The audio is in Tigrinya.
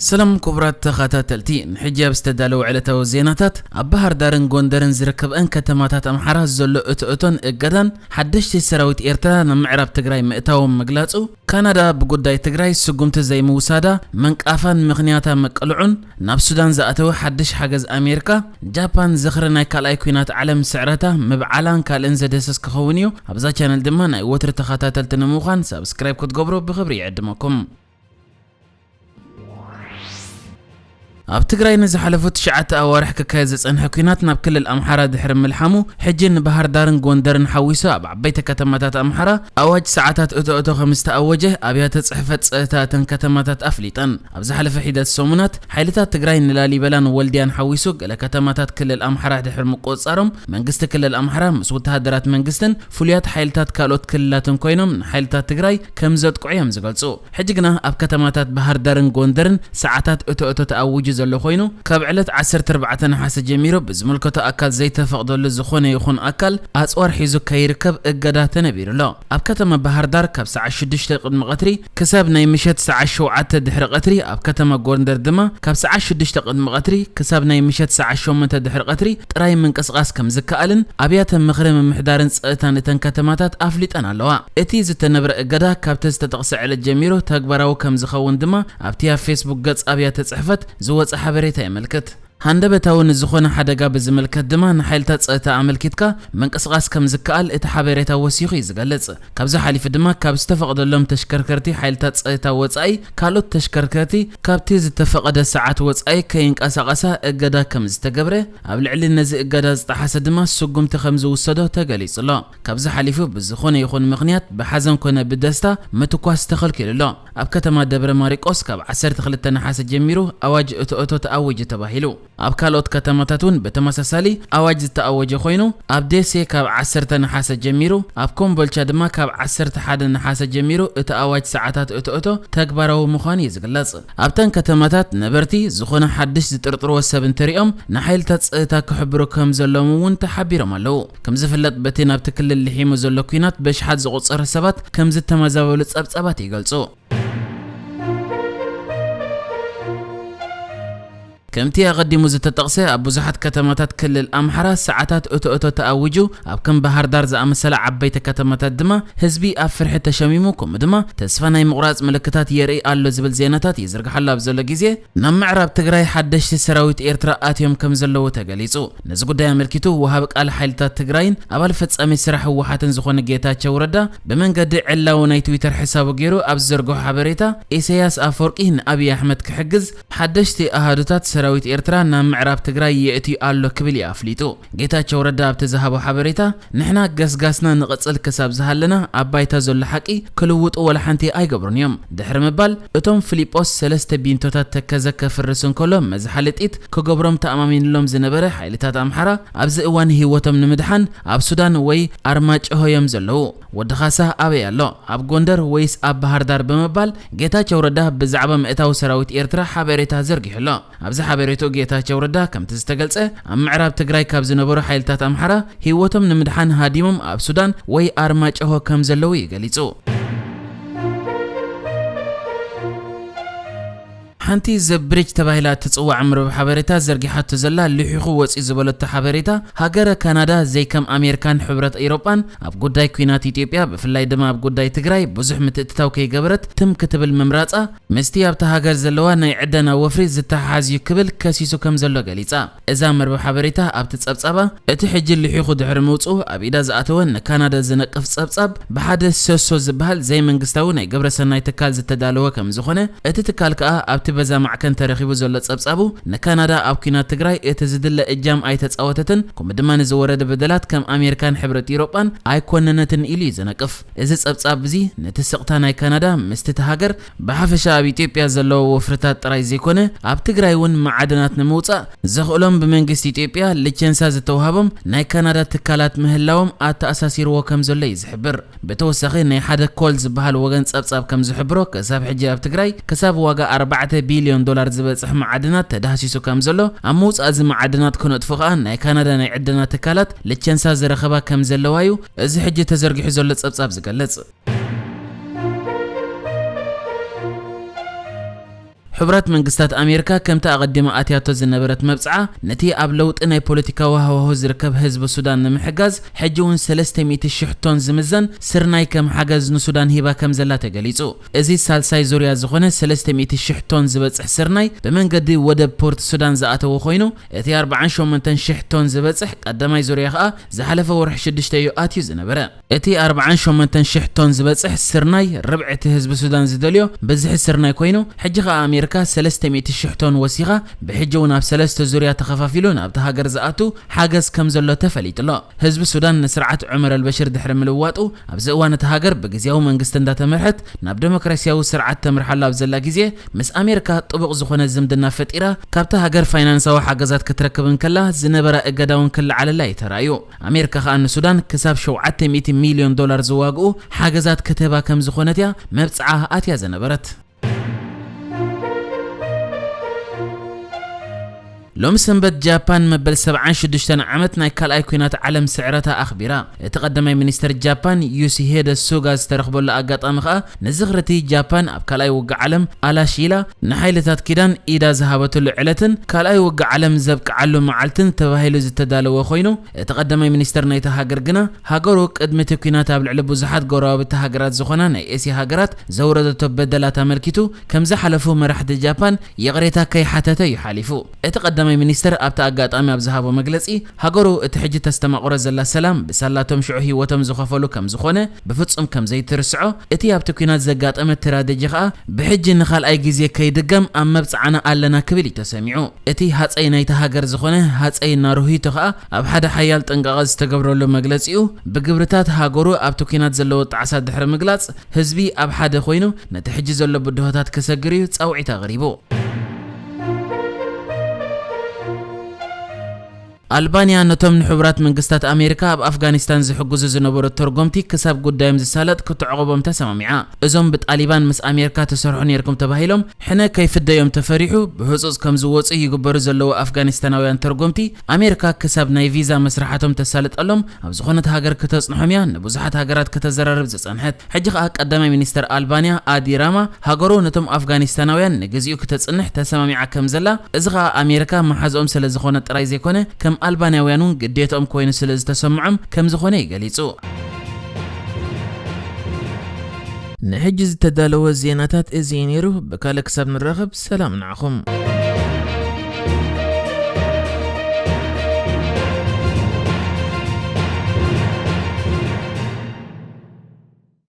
ሰላም ክቡራት ተኸታተልቲ፣ ንሕጂ ኣብ ዝተዳለወ ዕለታዊ ዜናታት፣ ኣብ ባህር ዳርን ጎንደርን ዝርከብአን ከተማታት ኣምሓራ ዘሎ እቶእቶን እገዳን ሓደሽቲ ሰራዊት ኤርትራ ናብ ምዕራብ ትግራይ ምእታዎም ምግላጹ፣ ካናዳ ብጉዳይ ትግራይ ስጉምቲ ዘይምውሳዳ መንቃፋን ምኽንያታ ምቅልዑን፣ ናብ ሱዳን ዝኣተወ ሓድሽ ሓገዝ ኣሜሪካ፣ ጃፓን ዝኽሪ ናይ ካልኣይ ኲናት ዓለም ስዕረታ ምብዓላን ካልእን ዘደሰስ ክኸውን እዩ። ኣብዛ ቻነል ድማ ናይ ወትሪ ተኸታተልቲ ንምዃን ሳብስክራይብ ክትገብሩ ብኽብሪ ይዕድመኩም። ኣብ ትግራይ ንዝሓለፉ ትሽዓተ ኣዋርሕ ክካየድ ዝጸንሐ ኲናት ናብ ክልል ኣምሓራ ድሕሪ ምልሓሙ፣ ሕጂ ንባህር ዳርን ጎንደርን ሓዊሱ ኣብ ዓበይቲ ከተማታት ኣምሓራ ኣዋጅ ሰዓታት እቶ እቶ ከም ዝተኣወጀ ኣብያተ ጽሕፈት ጸጥታ እተን ከተማታት ኣፍሊጠን። ኣብ ዝሓለፈ ሒደት ሰሙናት፣ ሓይልታት ትግራይ ንላሊበላን ወልድያን ሓዊሱ ገለ ከተማታት ክልል ኣምሓራ ድሕሪ ምቁጽጻሮም፣ መንግስቲ ክልል ኣምሓራ ምስ ወተሃደራት መንግስትን ፍሉያት ሓይልታት ካልኦት ክልላትን ኮይኖም ንሓይልታት ትግራይ ከም ዘጥቅዑ እዮም ዝገልጹ። ሕጂ ግና ኣብ ከተማታት ባህር ዳርን ጎንደርን ሰዓታት እቶ እቶ ተኣዊጁ ዘሎ ኮይኑ፣ ካብ ዕለት ዓሰርተ ኣርባዕተ ነሓሰ ጀሚሩ ብዝምልከቶ ኣካል ዘይተፈቕደሉ ዝኾነ ይኹን ኣካል ኣጽዋር ሒዙ ከይርከብ እገዳ ተነቢሩ ኣሎ። ኣብ ከተማ ባህር ዳር ካብ ሰዓት ሽዱሽተ ቅድሚ ቀትሪ ክሳብ ናይ ምሸት ሰዓት ሸውዓተ ድሕሪ ቀትሪ፣ ኣብ ከተማ ጎንደር ድማ ካብ ሰዓት ሽዱሽተ ቅድሚ ቀትሪ ክሳብ ናይ ምሸት ሰዓት ሸሞንተ ድሕሪ ቀትሪ ጥራይ ምንቅስቓስ ከም ዝከኣልን ኣብያተ ምኽሪ ምምሕዳርን ጸጥታን እተን ከተማታት ኣፍሊጠን ኣለዋ። እቲ ዝተነብረ እገዳ ካብቲ ዝተጠቕሰ ዕለት ጀሚሩ ተግባራዊ ከም ዝኸውን ድማ ኣብቲ ኣብ ፌስቡክ ገጽ ኣብያተ ጽሕፈት ዝወጸ ሓበሬታ የመልክት። ሃንደበታዊ ንዝኾነ ሓደጋ ብዝምልከት ድማ ንሓይልታት ጸጥታ ኣመልኪትካ ምንቅስቓስ ከም ዝከኣል እቲ ሓበሬታ ወሲኹ እዩ ዝገልጽ። ካብዚ ሓሊፉ ድማ ካብ ዝተፈቕደሎም ተሽከርከርቲ ሓይልታት ጸጥታ ወጻኢ ካልኦት ተሽከርከርቲ ካብቲ ዝተፈቐደ ሰዓት ወጻኢ ከይንቀሳቐሳ እገዳ ከም ዝተገብረ፣ ኣብ ልዕሊ ነዚ እገዳ ዝጠሓሰ ድማ ስጉምቲ ከም ዝውሰዶ ተገሊጹ ኣሎ። ካብዚ ሓሊፉ ብዝኾነ ይኹን ምኽንያት ብሓዘን ኮነ ብደስታ ምትኳስ ተኸልኪሉ ኣሎ። ኣብ ከተማ ደብረ ማርቆስ ካብ ዓሰርተ ክልተ ነሓሰ ጀሚሩ ኣዋጅ እቶ እቶ ተኣዊጁ ተባሂሉ። ኣብ ካልኦት ከተማታት እውን ብተመሳሳሊ ኣዋጅ ዝተኣወጀ ኮይኑ፣ ኣብ ደሴ ካብ ዓሰርተ ነሓሰ ጀሚሩ፣ ኣብ ኮምቦልቻ ድማ ካብ ዓሰርተ ሓደ ነሓሰ ጀሚሩ እቲ ኣዋጅ ሰዓታት እቶ እቶ ተግባራዊ ምዃኑ እዩ ዝግለጽ። ኣብተን ከተማታት ነበርቲ ዝኾነ ሓድሽ ዝጥርጥርዎ ሰብ እንተሪኦም ንሓይልታት ጸጥታ ክሕብሩ ከም ዘለዎም እውን ተሓቢሮም ኣለዉ። ከም ዝፍለጥ በቲ ናብቲ ክልል ልሒሙ ዘሎ ኲናት በሽሓት ዝቑጸሩ ሰባት ከም ዝተመዛበሉ ጸብጻባት ይገልጹ። ከምቲ ኣቐዲሙ ዝተጠቕሰ፣ ኣብ ብዙሓት ከተማታት ክልል ኣምሓራ ሰዓታት እቶ እቶ ተኣዊጁ፣ ኣብ ከም ባህር ዳር ዝኣመሰላ ዓበይቲ ከተማታት ድማ ህዝቢ ኣብ ፍርሒ ተሸሚሙ፣ ከምኡ ድማ ተስፋ ናይ ምቑራጽ ምልክታት የርኢ ኣሎ ዝብል ዜናታት ይዝርግሓሉ ኣብ ዘሎ ግዜ፣ ናብ ምዕራብ ትግራይ ሓደሽቲ ሰራዊት ኤርትራ ኣትዮም ከም ዘለዉ ተገሊጹ። ነዚ ጉዳይ ኣመልኪቱ ወሃቢ ቃል ሓይልታት ትግራይን ኣባል ፈጻሚ ስራሕ ህወሓትን ዝኾነ ጌታቸው ረዳ ብመንገዲ ዕላዊ ናይ ትዊተር ሕሳቡ ገይሩ ኣብ ዝዘርግሖ ሓበሬታ፣ ኢሳያስ ኣፈወርቂ ንኣብይ ኣሕመድ ክሕግዝ ሓደሽቲ ኣሃዱታት ሰራዊት ኤርትራ ናብ ምዕራብ ትግራይ የእትዩ ኣሎ ክብል እዩ ኣፍሊጡ። ጌታቸው ረዳ ኣብቲ ዝሃቦ ሓበሬታ፣ ንሕና ገስጋስና ንቕጽል ክሳብ ዝሃለና ኣብ ባይታ ዘሎ ሓቂ ክልውጡ ወላ ሓንቲ ኣይገብሩን እዮም ድሕሪ ምባል፣ እቶም ፊሊጶስ ሰለስተ ቢንቶታት ተከዘ ከፍርስ እንከሎ መዝሓሊ ጢት ክገብሮም ተኣማሚንሎም ዝነበረ ሓይልታት ኣምሓራ ኣብዚ እዋን ህይወቶም ንምድሓን ኣብ ሱዳን ወይ ኣርማጭሆ እዮም ዘለዉ። ወዲ ካሳ ኣበይ ኣሎ? ኣብ ጎንደር ወይስ ኣብ ባህር ዳር? ብምባል ጌታቸው ረዳ ብዛዕባ ምእታው ሰራዊት ኤርትራ ሓበሬታ ዘርጊሑ ኣሎ። ኣብዚ ሓበሬትኡ ጌታቸው ረዳ ከምቲ ዝተገልጸ፣ ኣብ ምዕራብ ትግራይ ካብ ዝነበሩ ሓይልታት ኣምሓራ ህይወቶም ንምድሓን ሃዲሞም ኣብ ሱዳን ወይ ኣርማጭሆ ከም ዘለዉ እዩ ገሊጹ። ሓንቲ ዘ ብሪጅ ተባሂላ እትጽዋዕ መርበብ ሓበሬታ ዘርጊሓቶ ዘላ ልሒኹ ወጺኡ ዝበለቶ ሓበሬታ፣ ሃገረ ካናዳ ዘይከም ኣሜሪካን ሕብረት ኤውሮጳን ኣብ ጉዳይ ኲናት ኢትዮጵያ፣ ብፍላይ ድማ ኣብ ጉዳይ ትግራይ ብዙሕ ምትእትታው ከይገበረት ትም ክትብል ምምራጻ፣ ምስቲ ኣብታ ሃገር ዘለዋ ናይ ዕደና ወፍሪ ዝተሓሓዝ እዩ ክብል ከሲሱ ከም ዘሎ ገሊጻ። እዛ መርበብ ሓበሬታ ኣብቲ ጸብጻባ፣ እቲ ሕጂ ልሒኹ ድሕሪ ምውጽኡ ኣብ ኢዳ ዝኣተወ ንካናዳ ዝነቅፍ ጸብጻብ ብሓደ ሰሶ ዝበሃል ዘይመንግስታዊ ናይ ግብረሰናይ ትካል ዝተዳለወ ከም ዝኾነ፣ እቲ ትካል ከኣ ኣብቲ በዛ ማዕከን ተረኺቡ ዘሎ ጸብጻቡ ንካናዳ ኣብ ኲናት ትግራይ እቲ ዝድለ እጃም ኣይተጻወተትን፣ ከምኡ ድማ ንዝወረደ በደላት ከም ኣሜሪካን ሕብረት ኢሮጳን ኣይኮነነትን ኢሉ እዩ ዝነቅፍ። እዚ ጸብጻብ እዚ ነቲ ስቕታ ናይ ካናዳ ምስቲ እቲ ሃገር ብሓፈሻ ኣብ ኢትዮጵያ ዘለዎ ወፍርታት ጥራይ ዘይኮነ፣ ኣብ ትግራይ እውን መዓድናት ንምውጻእ ዘኽእሎም ብመንግስቲ ኢትዮጵያ ሊቸንሳ ዝተዋህቦም ናይ ካናዳ ትካላት ምህላዎም ኣተኣሳሲርዎ ከም ዘሎ እዩ ዝሕብር። ብተወሳኺ ናይ ሓደ ኮል ዝበሃል ወገን ጸብጻብ ከም ዝሕብሮ፣ ክሳብ ሕጂ ኣብ ትግራይ ክሳብ ዋጋ ኣርባዕተ ቢልዮን ዶላር ዝበጽሕ መዓድናት ተዳህሲሱ ከም ዘሎ፣ ኣብ ምውጻእ እዚ መዓድናት ክነጥፉ ከኣ ናይ ካናዳ ናይ ዕደና ትካላት ሊቸንሳ ዝረኸባ ከም ዘለዋ እዩ እዚ ሕጂ ተዘርጊሑ ዘሎ ጸብጻብ ዝገልጽ። ሕቡራት መንግስታት ኣሜሪካ ከምቲ ኣቐዲማ ኣትያቶ ዝነበረት መብጽዓ፣ ነቲ ኣብ ለውጢ ናይ ፖለቲካዊ ሃዋሁ ዝርከብ ህዝቢ ሱዳን ንምሕጋዝ፣ ሕጂ እውን ሰለስተ ሚእቲ ሽሕ ቶን ዝምዘን ስርናይ ከም ሓገዝ ንሱዳን ሂባ ከም ዘላ ተገሊጹ። እዚ ሳልሳይ ዙርያ ዝኾነ ሰለስተ ሚእቲ ሽሕ ቶን ዝበጽሕ ስርናይ ብመንገዲ ወደብ ፖርት ሱዳን ዝኣተወ ኮይኑ፣ እቲ ኣርባዓን ሸሞንተን ሽሕ ቶን ዝበጽሕ ቀዳማይ ዙርያ ከኣ ዝሓለፈ ወርሒ ሽዱሽተ እዩ ኣትዩ ዝነበረ። እቲ ኣርባዓን ሸሞንተን ሽሕ ቶን ዝበጽሕ ስርናይ ርብዒ እቲ ህዝቢ ሱዳን ዝደልዮ ብዝሒ ስርናይ ኮይኑ፣ ሕጂ ከኣ ኣሜሪካ ሰለስተ ሚእቲ ሽሕ ቶን ወሲኻ ብሕጂ እውን ኣብ ሰለስተ ዙርያ ተኸፋፊሉ ናብቲ ሃገር ዝኣቱ ሓገዝ ከም ዘሎ ተፈሊጡ ኣሎ። ህዝቢ ሱዳን ንስርዓት ዑመር ኣልበሽር ድሕሪ ምልዋጡ፣ ኣብዚ እዋን እታ ሃገር ብግዝያዊ መንግስቲ እንዳተመርሐት ናብ ዴሞክራሲያዊ ስርዓት ተምርሓሉ ኣብ ዘላ ግዜ፣ ምስ ኣሜሪካ ጥቡቕ ዝኾነ ዝምድና ፈጢራ፣ ካብታ ሃገር ፋይናንሳዊ ሓገዛት ክትረክብ እንከላ ዝነበራ እገዳ እውን ክለዓለላ እዩ ተራእዩ። ኣሜሪካ ከኣ ንሱዳን ክሳብ ሸውዓተ ሚእቲ ሚልዮን ዶላር ዝዋግኡ ሓገዛት ክትህባ ከም ዝኾነት እያ መብጽዓ ኣትያ ዝነበረት። ሎሚ ሰንበት ጃፓን መበል ሰብዓን ሽዱሽተን ዓመት ናይ ካልኣይ ኲናት ዓለም ስዕረታ ኣኽቢራ። እቲ ቀዳማይ ሚኒስተር ጃፓን ዩሲሄደ ሱጋ ዝተረኽበሉ ኣጋጣሚ ከኣ ንዝኽሪ እቲ ጃፓን ኣብ ካልኣይ ውግእ ዓለም ኣላሺላ ንሓይልታት ኪዳን ኢዳ ዝሃበትሉ ዕለትን ካልኣይ ውግእ ዓለም ዘብቅዓሉ መዓልትን ተባሂሉ ዝተዳለወ ኮይኑ፣ እቲ ቀዳማይ ሚኒስተር ናይታ ሃገር ግና ሃገሩ ቅድሚ እቲ ኲናት ኣብ ልዕሊ ብዙሓት ጎረባብቲ ሃገራት ዝኾና ናይ ኤስያ ሃገራት ዘውረደቶ በደላት ኣመልኪቱ፣ ከም ዝሓለፉ መራሕቲ ጃፓን ይቕሬታ ከይሓተተ እዩ ሓሊፉ። እቲ ቀዳማይ ሚኒስተር ኣብቲ ኣጋጣሚ ኣብ ዝሃቦ መግለጺ፣ ሃገሩ እቲ ሕጂ ተስተማቕሮ ዘላ ሰላም ብሳላቶም ሽዑ ህይወቶም ዝኸፈሉ ከም ዝኾነ ብፍጹም ከም ዘይትርስዖ፣ እቲ ኣብቲ ኲናት ዘጋጠመ ትራጀዲ ከኣ ብሕጂ ንኻልኣይ ግዜ ከይድገም ኣብ መብጽዓና ኣለና ክብል እዩ ተሰሚዑ። እቲ ሃጸይ ናይታ ሃገር ዝኾነ ሃጸይ ናሩሂቶ ከኣ ኣብ ሓደ ሓያል ጥንቃቐ ዝተገብረሉ መግለጺኡ፣ ብግብርታት ሃገሩ ኣብቲ ኲናት ዘለዎ ጣዕሳ ድሕሪ ምግላጽ፣ ህዝቢ ኣብ ሓደ ኮይኑ ነቲ ሕጂ ዘሎ ብድሆታት ክሰግር እዩ ጻውዒት ኣቕሪቡ። ኣልባንያ ነቶም ንሕቡራት መንግስታት ኣሜሪካ ኣብ ኣፍጋኒስታን ዝሕግዙ ዝነበሩ ተርጎምቲ ክሳብ ጉዳዮም ዝሳለጥ ክትዕቕቦም ተሰማሚዓ። እዞም ብጣሊባን ምስ ኣሜሪካ ትሰርሑ ነይርኩም ተባሂሎም ሕነ ከይፍደዮም ተፈሪሑ ብህጹጽ ከም ዝወጹ ይግበሩ ዘለዉ ኣፍጋኒስታናውያን ተርጎምቲ፣ ኣሜሪካ ክሳብ ናይ ቪዛ መስርሓቶም ተሳልጠሎም ኣብ ዝኾነት ሃገር ክተጽንሖም እያ ንብዙሓት ሃገራት ከተዘራርብ ዝጸንሐት። ሕጂ ከኣ ቀዳማይ ሚኒስተር ኣልባንያ ኣዲ ራማ፣ ሃገሩ ነቶም ኣፍጋኒስታናውያን ንግዚኡ ክተጽንሕ ተሰማሚዓ ከም ዘላ፣ እዚ ከኣ ኣሜሪካ መሓዝኦም ስለ ዝኾነ ጥራይ ዘይኮነ፣ ከም ኣልባንያውያን እውን ግዴትኦም ኮይኑ ስለ ዝተሰምዖም ከም ዝኾነ እዩ ገሊጹ። ንሕጂ ዝተዳለወ ዜናታት እዚ እዩ ነይሩ። ብካልእ ክሳብ ንራኸብ፣ ሰላም ንዓኹም።